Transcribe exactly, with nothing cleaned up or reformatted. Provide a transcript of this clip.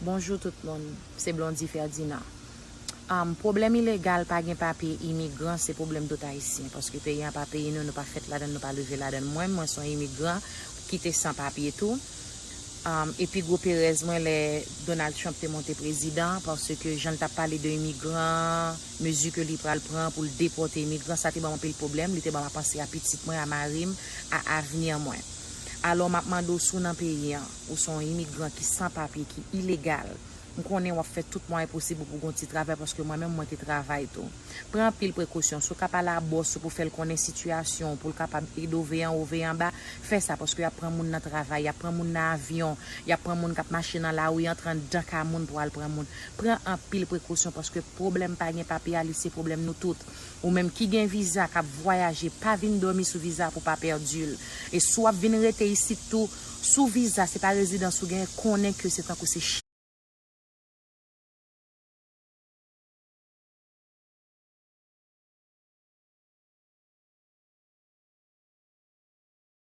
Bonjou tout moun, se Blondy Ferdinand. Um, pwoblèm ilegal, pa gen papye, imigran, se pwoblèm tout Ayisyen, paske peyi an pa peyi nou, nou pa fèt ladan, nou pa leve ladan. Mwen, mwen se yon imigran ki te san papye tou. Um, epi gwo perèz mwen lè Donald Trump te monte prezidan, paske jan l t ap pale de imigran, mezi ke li pral pran pou l depòte imigran, sa te ban m anpil pwoblèm, li te ban m a panse a pitit mwen, a mari m, a avni mwen. Alò, m ap mande w, si w nan peyi an, ou se yon imigran ki san papye, ki ilegal, m konnen w ap fè tout mwayen posib pou w gon ti travay, paske mwen menm, mwen te travay tou. Pran anpil prekosyon. Si w ka pale a bòs ou pou fè l konnen sitiyasyon w, pou l kapab ede w veye anwo, veye anba, fè sa, paske y ap pran moun nan travay, y ap pran moun nan avyon, y ap pran moun k ap mache nan lari, antre anndan kay moun pou al pran moun. Pran anpil prekosyon, paske pwoblèm pa gen papye a, li se pwoblèm nou tout. Ou menm ki gen viza, k ap vwayaje, pa vin dòmi sou viza pou pa pèdi l. E si w ap vin rete isit tou, sou viza, se pa rezidans ou genyen, konnen ke se tankou se